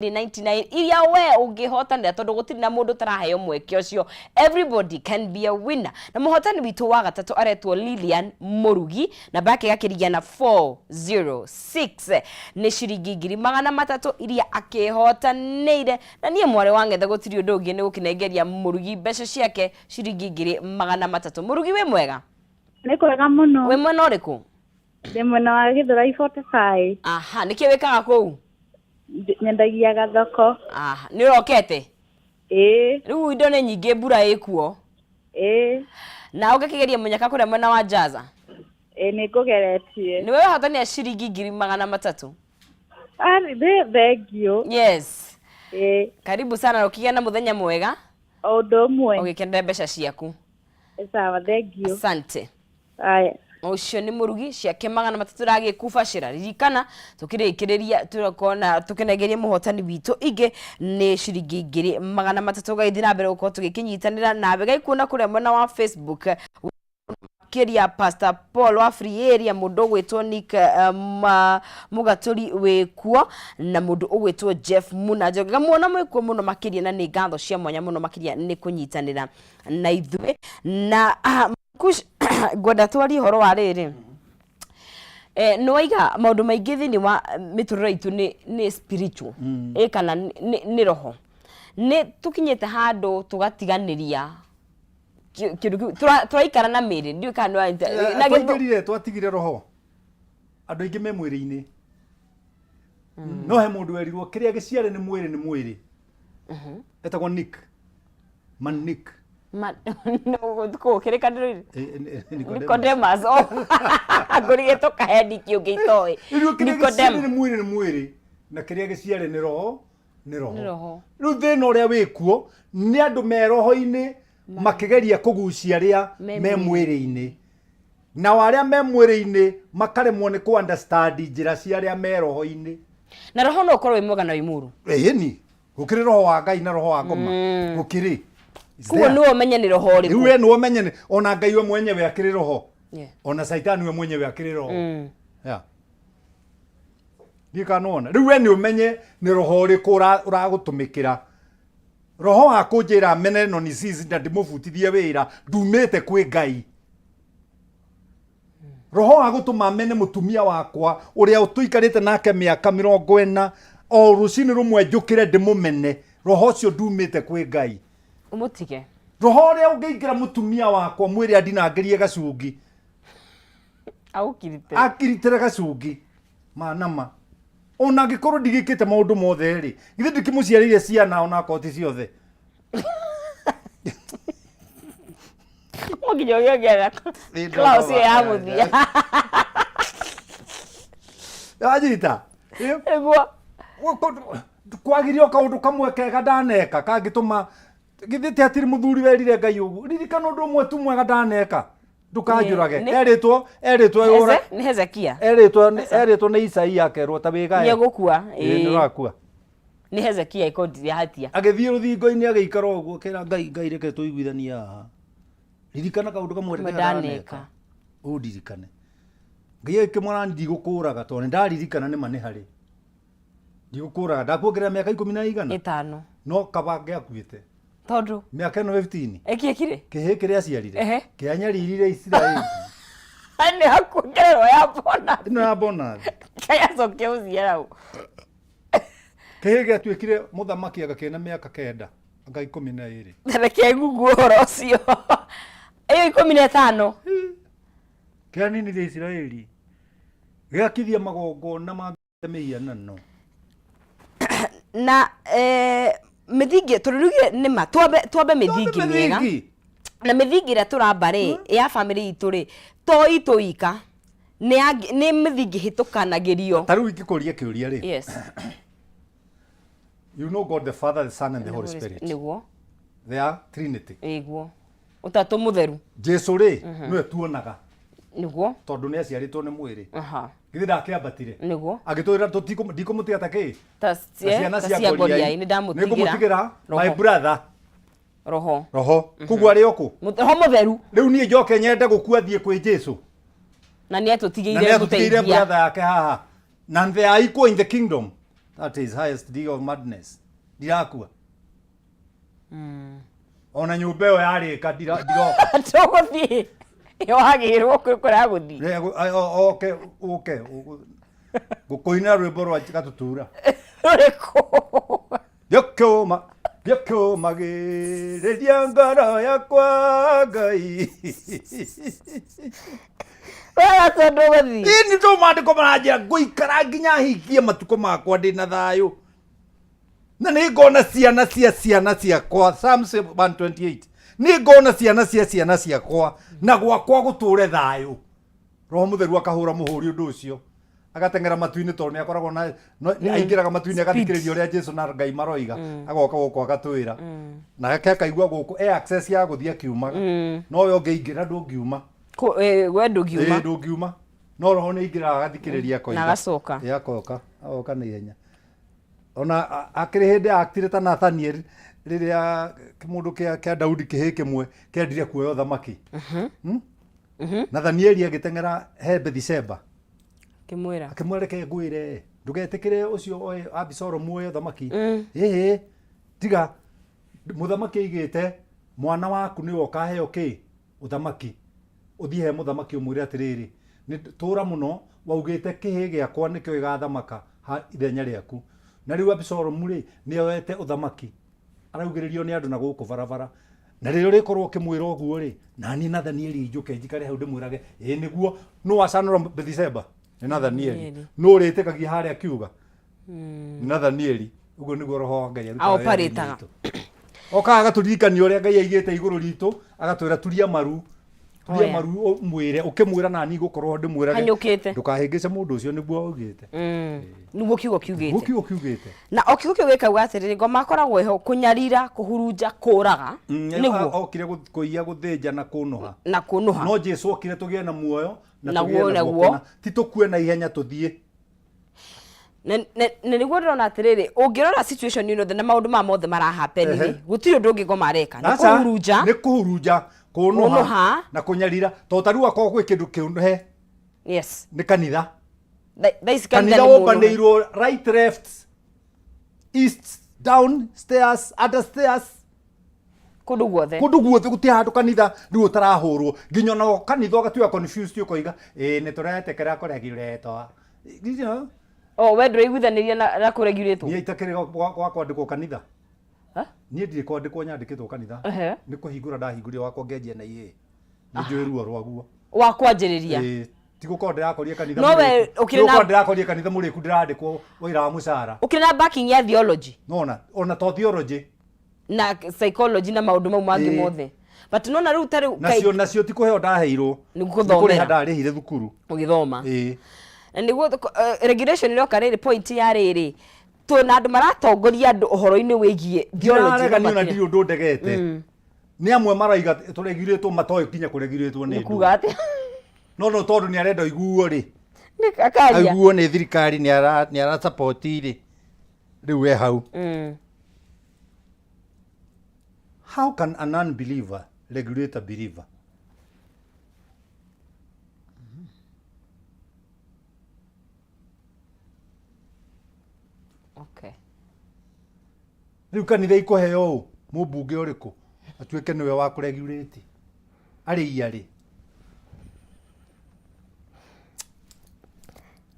99 iria we ũngĩhotanĩra, tondũ gũtirĩ na mũndũ ũtaraheo mweke ũcio. Everybody can be a winner. Na mũhotani witũ wa gatatũ aretwo Lilian Mũrugi, namba yake ĩgakĩrigia na 406, nĩ ciringi 300,000 iria akĩhotanĩire. Na niĩ mwarĩ wa ng'ethe, gũtirĩ ũndũ ũngĩ, nĩ gũkĩnengeria Mũrugi mbeca ciake, ciringi 300,000. Mũrugi, wĩ mwega? Nĩ kwega mũno. Wĩ mwena ũrĩkũ? Ndĩ mwena wa Gĩthũrai 45. Aha, nĩkĩ wĩkaga kũu? Nyendagia gathoko. Aha, nĩ ũrokete? Ĩĩ. Rĩu indo nĩ nyingĩ, mbura ĩkuo. Ĩĩ. Na ũngĩkĩgeria mũnyaka kũrĩa mwena wa Njaza? Ĩĩ, nĩ ngũgeretie. Nĩwe wehotania ciringi 300,000. Ah, nĩ thengiũ. Yes. Ĩĩ. Karibu sana, ũkĩgĩa na mũthenya mwega. O ũndũ ũmwe. Ũgĩkenera mbeca ciaku. Sawa, thengiũ. Asante. Aya. Ũcio nĩ Mũrugi, ciake 300 ragĩkubacĩra. Ririkana, tũkĩrĩkĩrĩria tũkona tũkĩnengeria mũhotani witũ ingĩ nĩ ciringi 300,000. Ũgagĩthiĩ na mbere gũkorwo tũgĩkĩnyitanĩra nawe gaikuona kũrĩa mwena wa Facebook makĩria, Pastor Paul wa Free Area, mũndũ ũgwĩtwo Nick Mũgatũri wĩkuo, na mũndũ ũgwĩtwo Jeff Muna Njoge, ngamuona mwĩkuo mũno makĩria, na nĩ ngatho cia mwanya mũno makĩria nĩ kũnyitanĩra na ithuĩ. Na Kush, ngwenda twarie ũhoro wa rĩrĩ, nĩ waiga maũndũ maingĩ thĩinĩ wa mĩtũrĩre itũ nĩ spiritual, kana nĩ roho. Nĩ tũkinyĩte handũ tũgatiganĩria kĩndũ kĩu, tũraikara na mĩĩrĩ, ndiũĩ kana na Twaingĩrire, twatigire roho, andũ aingĩ me mwĩrĩ-inĩ, no he mũndũ werirwo kĩrĩa gĩciare nĩ mwĩrĩ nĩ mwĩrĩ, etagwo Nick Man Nick. Kũ kĩrĩkanĩro-inĩ? Nicodemus. Oh, ngũrigĩtwo kahendi kĩũngĩ itoĩ. Rĩu kĩrĩa gĩciare nĩ mwĩrĩ nĩ mwĩrĩ, na kĩrĩa gĩciare nĩ roho nĩ roho. Nĩ roho. Rĩu thĩna ũrĩa wĩkuo nĩ andũ me roho-inĩ makĩgeria kũgucia arĩa me me mwĩrĩ-inĩ, nao arĩa me mwĩrĩ-inĩ makaremwo nĩ kũ understand njĩra cia arĩa me roho-inĩ. Na roho no ũkorwo wĩ mwega na wĩ mũru. Ĩni gũkĩrĩ roho wa Ngai na roho wa ngoma, gũkĩrĩ. Is Koguo there. nĩwe ũmenye nĩ roho Rĩu ũrĩkũ. we nĩwe ũmenye ona Ngai we mwenyewe akĩrĩ roho, ona Caitani we mwenyewe akĩrĩ roho. Yeah. Ndiũĩ kana nĩwona. Rĩu we nĩ ũmenye nĩ roho ũrĩkũ ũragũtũmĩkĩra. Roho wa kũnjĩra mene nonisizi na ndĩmũbutithie wĩra ndumĩte kwĩ Ngai, roho wa gũtũma mene mũtumia wakwa ũrĩa tũikarĩte nake mĩaka 40, o rũcinĩ rũmwe njũkĩre ndĩmũmene, roho ũcio ndumĩte kwĩ Ngai. Ũmũtige. Roho ũrĩa ũngĩingĩra mũtumia wakwa mwĩrĩ andinangĩrie gacungi, Agũkirite. Akiritĩre gacungi manama, ona angĩkorwo ndigĩkĩte maũndũ mothe rĩ, githĩ ndikĩmũciarĩire ciana, ona akorwo ti ciothe? No nginya ũgĩongerera clause ĩyo ya mũthia. Wanyita? Nĩguo. Kwagirio kaũndũ kamwe kega ndaneka kangĩtũma, githĩ ti hatirĩ mũthuri werire Ngai ũguo, "Ririkana ũndũ ũmwe tu mwega ndaneka, ndũkanjũrage"? Erĩtwo Nĩ Hezekia. Erĩtwo nĩ Isaia, akerwo ta wĩgae. Nĩ egũkua. Ĩĩ, nĩ ũrakua. Nĩ Hezekia ĩkondire hatia. Agĩthiĩ rũthingo-inĩ, agĩikara ũguo, akĩra Ngai, "Ngai, reke tũiguithanie haha, ririkana kaũndũ kamwe kamwe kega ndaneka." Ndaneka, ũndirikane. Ngai agĩkĩmwĩra, "Ndigũkũraga tondũ nĩ ndaririkana nĩ ma nĩ harĩ ndigũkũraga, ndakuongerera mĩaka ikũmi na igana ĩtano. No kaba ngĩakuĩte. Tondũ mĩaka ĩno 15 ĩkĩkire kĩhĩ kĩrĩa aciarire kĩanyaririre Isiraeli. Nĩ hakuongererwo ya bonus. Ĩno ya bonus. Kayacokia gũciara ũ. Kĩhĩ gĩatuĩkire mũthamaki anga kĩna mĩaka 9, anga 12. Reke ngugu ũhoro ũcio, ĩyo 15. Kĩaninithia Isiraeli, gĩakithia magongona ma mĩhianano. Na mĩthingi, tondũ rĩu nĩma twambe mĩthingi mĩega. Mĩthingi. Na mĩthingi ĩrĩa tũramba rĩ ya bamĩrĩ itũ rĩ, to itũ ika, nĩ mĩthingi hĩtũkanagĩrio. Ta rĩu ingĩkũria kĩũria rĩ, Yes. You know God the Father, the Son and the Holy Spirit, they are Trinity. Ĩguo, ũtatũ mũtheru. Jesu rĩ, nĩwe tuonaga, tondũ nĩ aciarĩtwo nĩ mwĩrĩ. Githĩ ndakĩambatire? Nĩguo. Agĩtwĩra, "Ndikũmũtiga ta kĩ ta ta ciana ta cia cia ngoriai, ngoriai, nĩ ndamũtigĩra nĩngũmũtigĩra my roho." brother." Roho. Roho. Koguo arĩ o kũ? Roho mũtheru. Rĩu niĩ njoke nyende gũkua thiĩ kwĩ Jesu, na nĩ na atũtigĩire nĩ atũtigĩire mũteithia. Brother yake haha, na they are equal in the kingdom. That is highest degree of madness. Ndirakua. Ona nyũmba ĩyo yarĩka ndiroka. Tũgũthiĩ wagĩrwo kũrĩa gũthiĩ. Oke ũke ngũkũinĩra rwĩmbo rwa Gatutura. Rũrĩkũ? Gĩkĩũma gĩkĩũmagĩrĩria ngoro yakwa Ngai. Wega, tondũ gũthiĩ. Ĩĩ, nĩ tondũ maandĩko maranjĩra ngũikara nginya hingie matukũ makwa ndĩ na thayũ na nĩ ngona ciana cia ciana ciakwa. Psalms 128, nĩ ngona ciana cia ciana ciakwa na gwakwa gũtũre thayũ. Roho Mũtheru akahũra mũhũri ũndũ ũcio, agateng'era matu-inĩ, tondũ nĩ akoragwo na nĩ aingĩraga matu-inĩ, agathikĩrĩria ũrĩa Jesu na Ngai maroiga, agoka gũkũ agatwĩra, nake akaigua gũkũ e access ya gũthiĩ akiumaga, no we ũngĩingĩra ndũngiuma. We ndũngiuma. Ĩĩ, ndũngiuma, no roho nĩ aingĩraga agathikĩrĩria akoiga. Na agacoka. Ĩĩ, akoka agoka na ihenya. Ona akĩrĩ hĩndĩ akire ta Nathaniel rĩrĩa kĩmũndũ kĩa Daudi kĩhĩ kĩmwe kĩendire kuoya ũthamaki. Nathanieli agĩteng'era he Bethisheba. Kĩmwĩra. Akĩmwĩra, "Reke ngwĩre, ndũgetĩkĩre ũcio oe Abisalomu oe ũthamaki. Ĩhĩ, tiga mũthamaki aigĩte mwana waku nĩwe ũkaheo kĩ ũthamaki. Ũthiĩ he mũthamaki ũmwĩre atĩrĩrĩ, nĩ tũra mũno waugĩte kĩhĩ gĩakwa nĩkĩo gĩgathamaka ha ithenya rĩaku, na rĩu Abisalomu rĩ nĩ oete ũthamaki, araugĩrĩrio nĩ andũ na gũkũ barabara, na rĩrĩa ũrĩkorwo ũkĩmwĩra ũguo rĩ, nani Nathanieli njũke njikare hau ndĩmwĩrage ĩĩ nĩguo." Nũ wacanũra Bethisheba? Nĩ Nathanieli. Nathanieli. Nũ ũrĩtĩkagia harĩa akiuga? Nĩ Nathanieli. Ũguo nĩguo roho wa Ngai arutaga wĩra thĩinĩ Aoparĩtaga. witũ. Okaga agatũririkania ũrĩa Ngai aigĩte igũrũ ritũ, agatwĩra turia maru, turia Hoya. maru, ũmwĩre, ũkĩmwĩra nani gũkorwo ndĩmwĩrage Hanyũkĩte. ndũkahĩngĩce mũndũ ũcio, nĩguo augĩte. Nĩguo kiugo kiugĩte. Nĩguo kiugo kiugĩte. Na o kiugo kĩu gĩkauga atĩrĩrĩ, ngoma akoragwo ĩho kũnyarira, kũhurunja, kũraga. Nĩguo. Okire kũiya, gũthĩnja na kũnũha. Na kũnũha. No Jesu okire tũgĩe na muoyo na Naguo- tũgĩe naguo naguo. kũna, ti tũkue na ihenya tũthiĩ. Na nĩguo ndĩrona atĩrĩrĩ, ũngĩrora situation ĩno na maũndũ maya mothe marahappen rĩ, gũtirĩ ũndũ ũngĩ ngoma areka, nĩ Aca, kũhurunja, nĩ kũhurunja, kũnũha Kũnũha. na kũnyarira, tondũ ta rĩu akorwo gwĩ kĩndũ kĩũnũhe nĩ kanitha. Thaa ici kanitha Kanitha nĩ mũnũhe. ũmbanĩirwo right, left, east, down stairs, under stairs. Kũndũ guothe. Kũndũ guothe, gũtirĩ handũ kanitha rĩu ũtarahũrwo, nginya ona kanitha ũgatuĩka confused, ũkoiga ĩĩ nĩ tũretĩkĩra kũregulatwo. You know, O we ndũraiguithanĩria na kũregurĩtwo? Niĩ itakĩrĩ gwa kwandĩkwo kanitha. Ha? Niĩ ndirĩ kwandĩkwo nyandĩkĩtwo kanitha. Nĩ kũhingũra ndahingũrire wakwa ngĩanjia na iĩ nĩ njũĩ ruo rwaguo. Wa kwanjĩrĩria. Ĩĩ, ti gũkorwo ndĩrakoria kanitha No we mũrĩku. ũkĩrĩ Ti gũkorwo ndĩrakoria kanitha mũrĩku ndĩrandĩkwo wĩra wa mũcara. Ũkĩrĩ na backing ya theology. Nona ona to theology. Na psychology na maũndũ mau mangĩ mothe, but nona rĩu ta rĩu Nacio ti kũheo ndaheirwo. Nĩ Nĩ gũthomera. kũrĩha ndarĩhire thukuru. Ũgĩthoma. Ĩĩ. Na nĩguo regulation ĩroka rĩrĩ, point ya rĩrĩ, twĩna andũ maratongoria andũ ũhoro-inĩ wĩgiĩ theology. Ndiraregani no ona matirĩ- ndirĩ ũndũ ndegete. Nĩ amwe maraiga tũregirĩtwo matoĩ nginya kũregirĩtwo nĩ Nĩ ndũ. kuga atĩa? No tondũ nĩ arenda iguo rĩ, Nĩ akaria. aiguo nĩ thirikari nĩ ara support rĩ, rĩu we hau. How can an unbeliever regulate a believer? Okay. Rĩu kanitha ikũheo ũ, mũmbunge ũrĩkũ atuĩke nĩwe wa kũregulate arĩ iarĩ?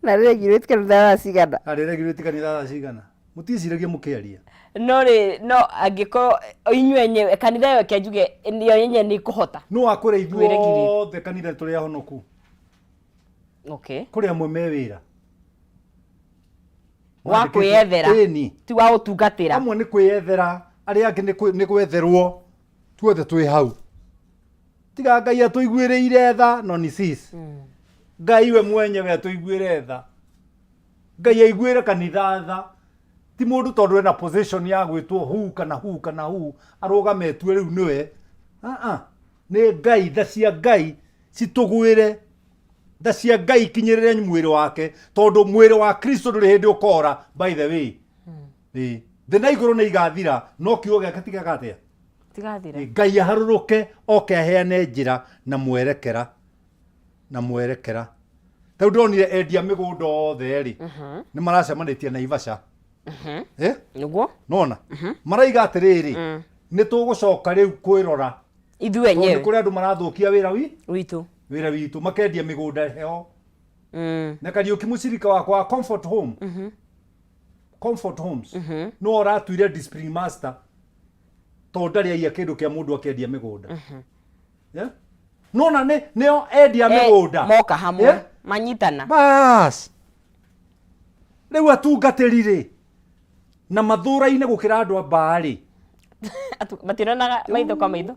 Na regulate kanitha thaa cigana? Arĩ regulate kanitha thaa cigana? Mũticiragia mũkĩaria. No rĩ, no angĩkorwo inyuĩ enyewe kanitha ĩyo, reke njuge yo yenyewe nĩ ĩkũhota No akwĩra Kwĩregulate. ithuothe kanitha tũrĩ ahonoku. Kũrĩ amwe me wĩra Wa kwĩyethera. Ĩni. Ti wa ũtungatĩra. Amwe nĩ kwĩyethera, arĩa angĩ nĩ gwetherwo. Tuothe twĩ hau, tiga Ngai atũiguĩrĩire tha. No ni sis Ngai we mwenyewe atũiguĩre tha, Ngai aiguĩre kanitha tha, ti mũndũ tondũ ena position ya gwĩtwo hu kana hu kana hu arũgame etue rĩu nĩwe. Ah, ah. Nĩ Ngai, tha cia Ngai citũgwĩre, tha cia Ngai ikinyĩrĩre mwĩrĩ wake, tondũ mwĩrĩ wa Kristo ndũrĩ hĩndĩ ũkora. By the way, ĩĩ, thĩ na igũrũ nĩ igathira, no kiugo gĩake tigaga atĩa? Tigathira. Ngai aharũrũke oke aheane njĩra na mwerekera, na mwerekera. Ta rĩu ndĩronire endia mĩgũnda othe rĩ, nĩ maracemanĩtie Naivasha. Eh? Nĩguo. Nona maraiga atĩrĩrĩ, nĩ tũgũcoka rĩu kwĩrora ithuĩ tondũ nĩ enyewe kũrĩ andũ marathũkia wĩra wi witũ. Wĩra witũ, makendia mĩgũnda heho. Na Kariũki mũcirika wakwa wa Comfort Home, Comfort Homes, no ũratuire discipline master tondũ ndarĩ aiya kĩndũ kĩa mũndũ, akĩendia mĩgũnda. Yeah? Nona nĩ nĩo endia mĩgũnda moka hamwe. Yeah? Manyitana. Bas, rĩu atungatĩri rĩ na mathũra-inĩ gũkĩra andũ a mbaarĩ. Mationanaga maitho kwa maitho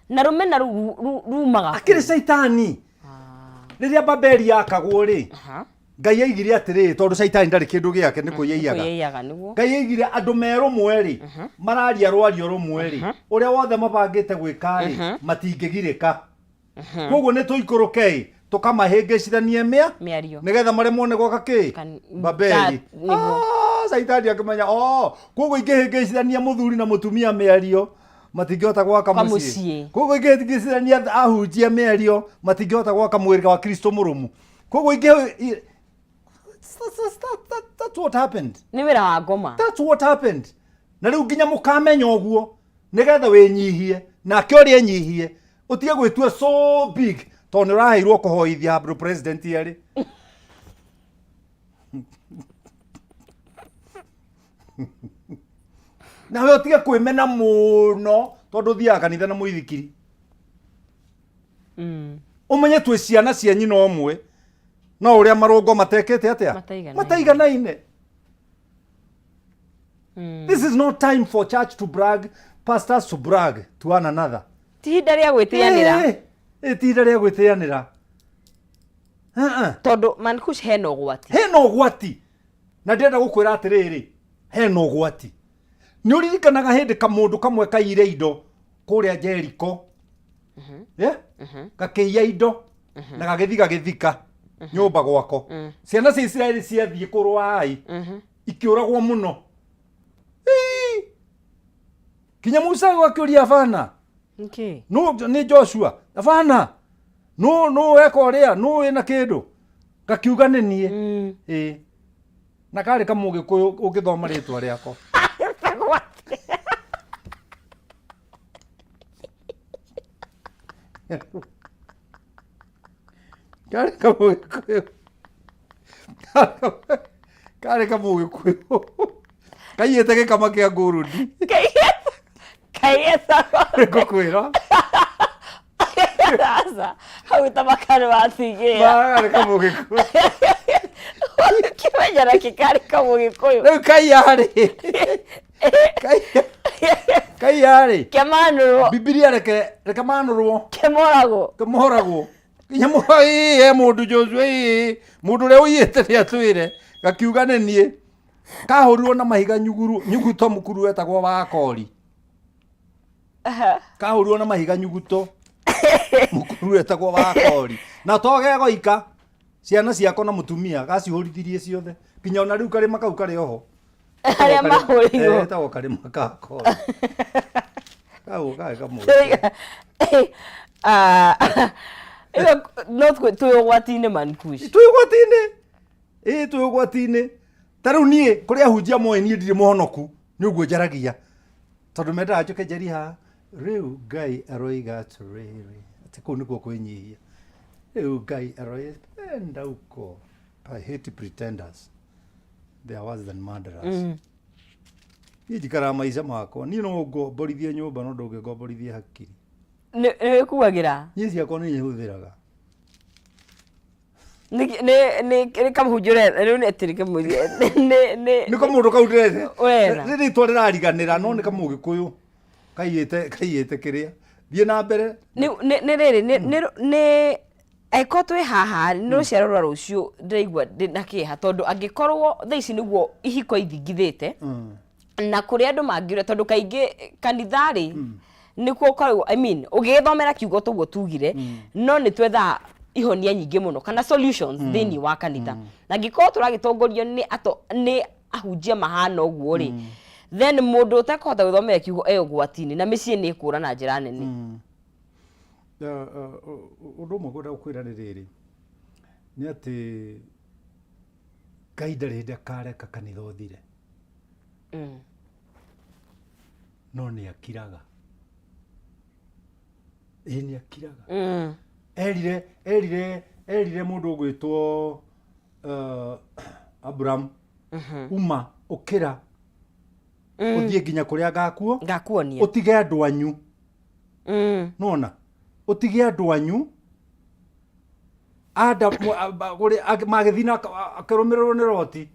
na rũmena rũu rumaga kũ? Akĩrĩ caitani. Rĩrĩa Babeli yakagwo rĩ, Ngai aigire atĩrĩrĩ, tondũ caitani ndarĩ kĩndũ gĩake, nĩ kũiyaiyaga. Kwĩyaiyaga nĩguo. Ngai aigire andũ me rũmwe rĩ, mararia rwario rũmwe rĩ, ũrĩa wothe mabangĩte gwĩka rĩ, matingĩgirĩka. Koguo nĩ tũikũrũke tũkamahĩngĩcithanie mĩa mĩario nĩgetha maremwo nĩ gwaka kĩ Babeli. Nĩguo. Ah, caitani akĩmenya, oh, koguo ingĩhĩngĩcithania mũthuri na mũtumia mĩario, matingĩhota gwaka Kwa mũciĩ. Mũciĩ. Koguo ingĩhĩngĩcithania ahunjia mĩario, matingĩhota gwaka mwĩrĩ wa Kristo mũrũmu. Koguo ingĩ that's what happened. Nĩ wĩra wa ngoma. That's what happened. Na rĩu nginya mũkamenya ũguo nĩgetha wĩnyihie, nake ũrĩa enyihie, ũtige gwĩtua so big tondũ nĩ ũraheirwo kũhoithia handũ president arĩ. Nawe ũtige kwĩmena mũno tondũ ũthiaga kanitha na mũithikiri. Ũmenye twĩ ciana cia nyina ũmwe, no ũrĩa marũngo matekĩte atĩa? Mataiganaine. Mataiganaine. This is not time for church to brag, pastors to brag to one another. Ti ihinda rĩa gwĩtĩanĩra. Eh, ti ihinda rĩa gwĩtĩanĩra. Uh-uh. Tondũ mankush hena ũgwati. Hena ũgwati, na ndĩrenda gũkwĩra atĩrĩrĩ, hena ũgwati. Nĩ ũririkanaga hĩndĩ kamũndũ kamwe kaiyire indo kũrĩa Jeriko? Yeah? Gakĩiya indo na gagĩthi gagĩthika nyũmba gwako. Ciana cia Isiraeli ciathiĩ kũrũa Ai, ikĩũragwo mũno. Ii! Kinya Musa akĩũria, abana, Nĩkĩ? No nĩ Joshua, abana, no no weka ũrĩa no wĩna kĩndũ? Gakiuga nĩ niĩ. Ĩĩ, na karĩ kamũgĩkũyũ ũngĩthoma rĩtwa rĩako. Etagwo atĩa? Karĩ kamũgĩkũyũ, karĩ kamũgĩkũyũ kaiyĩte gĩkama kĩa ngũrũndi. Kaigetagwo Ngũkwĩra. Aca, hau ta makarĩ watigĩra. Karĩ kamũgĩkũyũ. Kĩmenya na kĩkarĩ kamũgĩkũyũ. Rĩu kaiyarĩ, kaiyarĩ Kĩmanũrwo. Bibilia, reke manũrwo. Kĩmoragwo. Kĩmoragwo nginya he mũndũ Joshua, ĩĩ, mũndũ ũrĩa ũiyĩte nĩ atwĩre. Gakiuga nĩ niĩ. Kahũrirwo na mahiga nyuguru nyuguto, mũkuru wetagwo Wakori. Kahũrirwo na mahiga nyuguto, mũkuru wetagwo Wakori, na to gegoika, ciana ciako na mũtumia gacihũrithirie ciothe, nginya ona rĩu karĩma kau karĩ oho. Arĩa mahũrirwo. Etagwo karĩma ka Kori, kau karĩ kamũgĩkũyũ. Ah, ĩyo no twĩ ũgwati-inĩ, mankush. Twĩ ũgwati-inĩ, ĩĩ, twĩ ũgwati-inĩ. Ta rĩu niĩ kũrĩ ahunjia moĩ niĩ ndirĩ mũhonoku, nĩ ũguo njaragia, tondũ mendaga njũke njarie haha, rĩu Ngai aroiga atĩrĩrĩ, atĩ kũu nĩkuo kwĩnyihia. Rĩu Ngai aroiga enda uko. I hate pretenders, they are worse than murderers. Niĩ njikaraga maica makwa. Niĩ no ngomborithie nyũmba, no ndũngĩngomborithia hakiri. Nĩ wĩkuagĩra. Niĩ ciakwa nĩ hũthĩraga. Nĩ kamũhunjia ũretha rĩu? Nĩ atĩ nĩ kamũhunjia nĩ Nĩ kamũndũ kau ndĩretha. Ũretha. Nĩ rĩtwa rĩrariganĩra, no nĩ kamũgĩkũyũ kaiyĩte kĩrĩa. Thiĩ na mbere. Nĩ rĩrĩ, nĩ angĩkorwo twĩ haha nĩ rũciaro rwa rũciũ, ndĩraigua ndĩ na kĩeha, tondũ angĩkorwo thaa ici nĩguo ihiko ithingithĩte na kũrĩa andũ mangĩũria, tondũ kaingĩ kanitha rĩ nĩkuo ũkoragwo, I mean, ũgĩgĩthomera kiugo tũguo tugire, no nĩ twethaga ihonia nyingĩ mũno kana solutions thĩinĩ wa kanitha, na angĩkorwo tũragĩtongorio nĩ ato nĩ ahunjia mahana ũguo rĩ, then mũndũ ũtekũhota gwĩthomera kiugo e ũgwati-inĩ, na mĩciĩ nĩ ĩkũra na njĩra nene. Ũndũ ũmwe ngwenda gũkwĩra nĩ rĩrĩ, nĩ atĩ Ngai ndarĩ hĩndĩ akareka kanitha ũthire. No nĩ akiraga. Ĩĩ nĩ akiraga. Erire mũndũ ũgwĩtwo Abraham, uma ũkĩra ũthiĩ nginya kũrĩa ngakuo Ngakuonia. Ũtige andũ anyu. Nona ũtige andũ anyu Adam magĩthiĩ na akĩrũmĩrĩrwo nĩ Loti.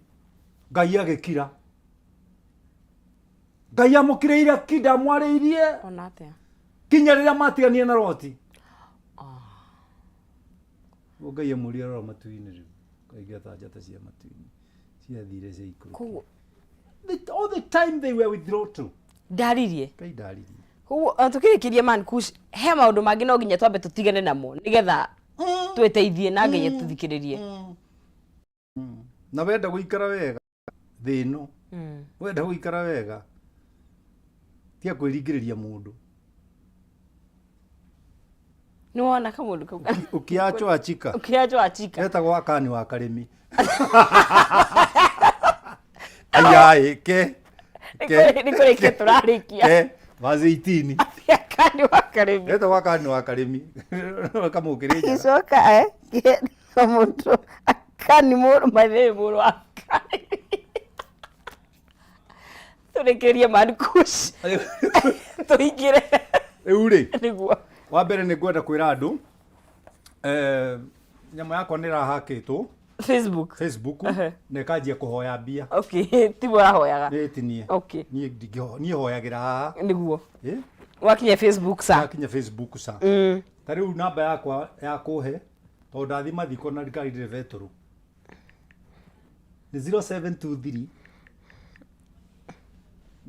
Ngai agĩkira. Ngai amũkirĩire ki, ndamwarĩirie Ona atĩa? Kinya rĩrĩa matiganire na Loti. Ũguo Ngai amũria, rora matu-inĩ rĩu, kaingĩ ta njata cia matu-inĩ ciathire ciaikũrũkire. Koguo All the time they were with Lot, ndaririe. Ngai ndaririe. Koguo ona tũkĩrĩkĩria, man Kush, he maũndũ mangĩ no nginya twambe tũtigane namo nĩgetha twĩteithie na Ngai atũthikĩrĩrie. Na wenda gũikara wega thĩ ĩno, wenda gũikara wega, tiga kwĩringĩrĩria mũndũ. Nĩ wona kamũndũ kau? Ukiachwa achika. Ukiachwa achika. Getagwo Akani wa Karĩmi. Ayaĩ ke ke Nĩ kũrĩkia tũrarĩkia. Ke verse 18. Akani wa Karĩmi. Getagwo Akani wa Karĩmi kamũkĩrĩ njaga. Icoka mũndũ Akani mũrũ maithĩ mũrũ wa Karĩmi. Tũrĩkĩrie, man Kush, tũingĩre. Rĩu rĩ, Nĩguo. Wa mbere nĩ ngwenda kwĩra andũ nyamũ yakwa nĩ ĩrahakĩtwo. Facebook. Facebook. Na ĩkanjia kũhoya mbia. Okay, ti mũrahoyaga? Nĩ tinie. Niĩ niĩ hoyagĩra haha. Nĩguo. Ĩ? Wakinya Facebook sa? Wakinya Facebook sa. Ta rĩu namba yakwa ya kũhe, tondũ ndathi mathiko na ngari ndĩrĩ betũrũ, nĩ 0723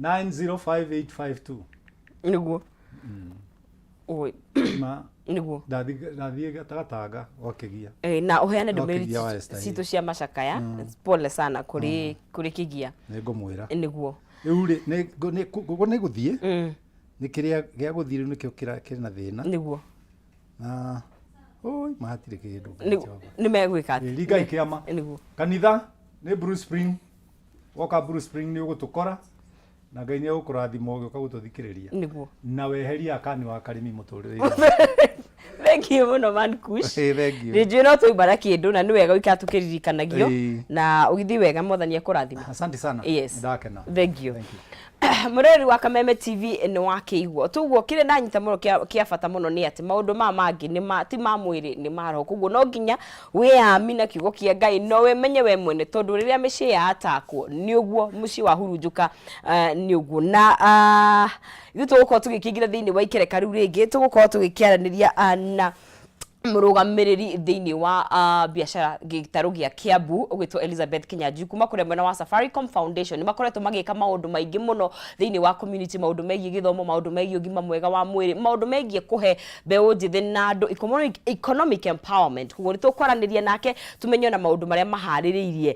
905852. Nĩguo. Oi. Na Nĩguo. Ndathiĩ Gatanga gwa Kĩgia. Na ũheane No ndũmĩrĩri Kĩgia wa Esther, citũ cia macakaya. Pole sana kũrĩ Kĩgia. Nĩ ngũmwĩra. Nĩguo. Rĩu rĩ, nĩ gũthiĩ nĩ kĩrĩa gĩa gũthiĩ rĩu nĩkĩo kĩrĩ na thĩna. Nĩguo. Na oi mahatirĩ kĩndũ. Nĩ megwĩka atĩa? Ringai kĩama. Nĩguo. Kanitha nĩ Blue Spring. Woka Blue Spring nĩ ũgũtũkora na Ngai nĩ egũkũrathima ũgĩũka gũtũthikĩrĩria. Nĩguo. Na weherie Akani wa Karĩmi mũtũrĩre-inĩ. Thank you mũno, man Kush. Ĩĩ, thank you. Nĩ njũĩ no twauma na kĩndũ na nĩ wega gũikara tũkĩririkanagio. Na ũgĩthiĩ wega, Mwathani akũrathime. Asante sana. Yes. Ndakena. Thank you. Thank you. Mũrori wa Kameme TV, nĩ wakĩigua tuguo kĩrĩa ndanyita mũno kĩa bata mũno nĩ atĩ maũndũ maya mangĩ nĩ ma ti ma mwĩrĩ, nĩ ma roho. Koguo no nginya wĩyami na kiugo kĩa Ngai no wĩmenye we mwene, tondũ rĩrĩa mĩciĩ ya atakwo nĩ ũguo mũciĩ wa hurunjũka. Nĩ ũguo na ithuĩ tũgũkorwo tũgĩkĩingĩra thĩinĩ wa ikereka rĩu rĩngĩ, tũgũkorwo tũgĩkĩaranĩria na mũrũgamĩrĩri thĩinĩ wa biacara gĩtarũ gĩa Kiambu ũgwĩtwo Elizabeth Kinyanjui kuma kũrĩa mwena wa Safaricom Foundation. Nĩ makoretwo magĩka maũndũ maingĩ mũno thĩinĩ wa community, maũndũ megiĩ gĩthomo, maũndũ megiĩ ũgima mwega wa mwĩrĩ, maũndũ megiĩ kũhe mbeũ njĩthĩ na andũ economic empowerment. Koguo nĩ tũkwaranĩria nake tumenye ona maũndũ marĩa maharĩrĩirie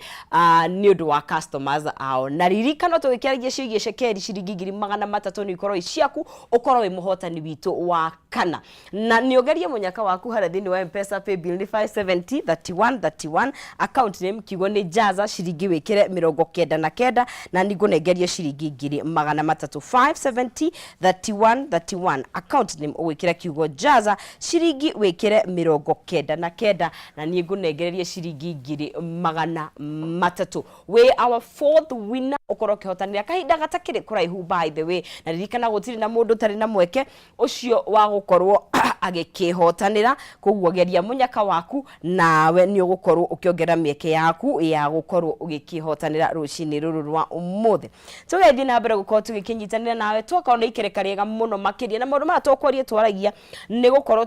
nĩ ũndũ wa customers ao. Na ririkano tũgĩkĩaragia ciĩgiĩ cekeri ciringi 300,000 nĩ ikorwo i ciaku, ũkorwo wĩ mũhotani witũ wa kana, na nĩ ũgerie mũnyaka waku harĩa thĩinĩ wa Mpesa. Paybill nĩ 570 31 31, account name kiugo nĩ Jaza, ciringi wĩkĩre 99, na nĩ ngũnengeria ciringi 300,000. 570 31 31, account name ũgwĩkĩra kiugo Jaza, ciringi wĩkĩre 99, na niĩ ngũnengereria ciringi 300,000. Wĩ our fourth winner, ũkorwo ũkĩhotanĩra kahinda gatakĩrĩ kũraihu. By the way, na ririkana gũtirĩ na mũndũ ũtarĩ na mweke ũcio wa gũkorwo agĩkĩhotanĩra. Koguo geria mũnyaka waku nawe nĩ ũgũkorwo ũkĩongerera mĩeke yaku ya gũkorwo ũgĩkĩhotanĩra rũcinĩ rũrũ rwa ũmũthĩ. Tũgethiĩ na mbere gũkorwo tũgĩkĩnyitanĩra nawe, twakorwo nĩ ikereka rĩega mũno makĩria, na maũndũ maya tũkwaria twaragia nĩ gũkorwo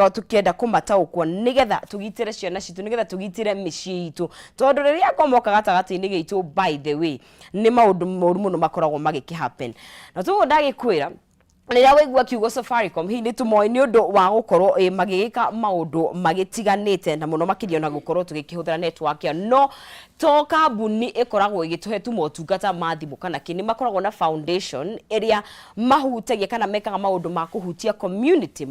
tũkĩenda kũmataũkwo nĩgetha tũgitĩre ciana citũ, nĩgetha tũgitĩre mĩciĩ itũ, tondũ rĩrĩa ngomoka gatagatĩ-inĩ gaitũ, by the way, nĩ maũndũ moru mũno makoragwo magĩkĩ happen. Na tuguo ndagĩkwĩra, rĩrĩa waigua kiugo Safaricom, hihi nĩ tũmoĩ nĩ ũndũ wa gũkorwo magĩgĩka maũndũ magĩtiganĩte, na mũno makĩria ona gũkorwo tũgĩkĩhũthĩra network ĩyo. No to kambuni ĩkoragwo ĩgĩtũhe tu motungata ma thimũ kana kĩ, nĩ makoragwo na foundation ĩrĩa mahutagia kana mekaga maũndũ ma kũhutia community.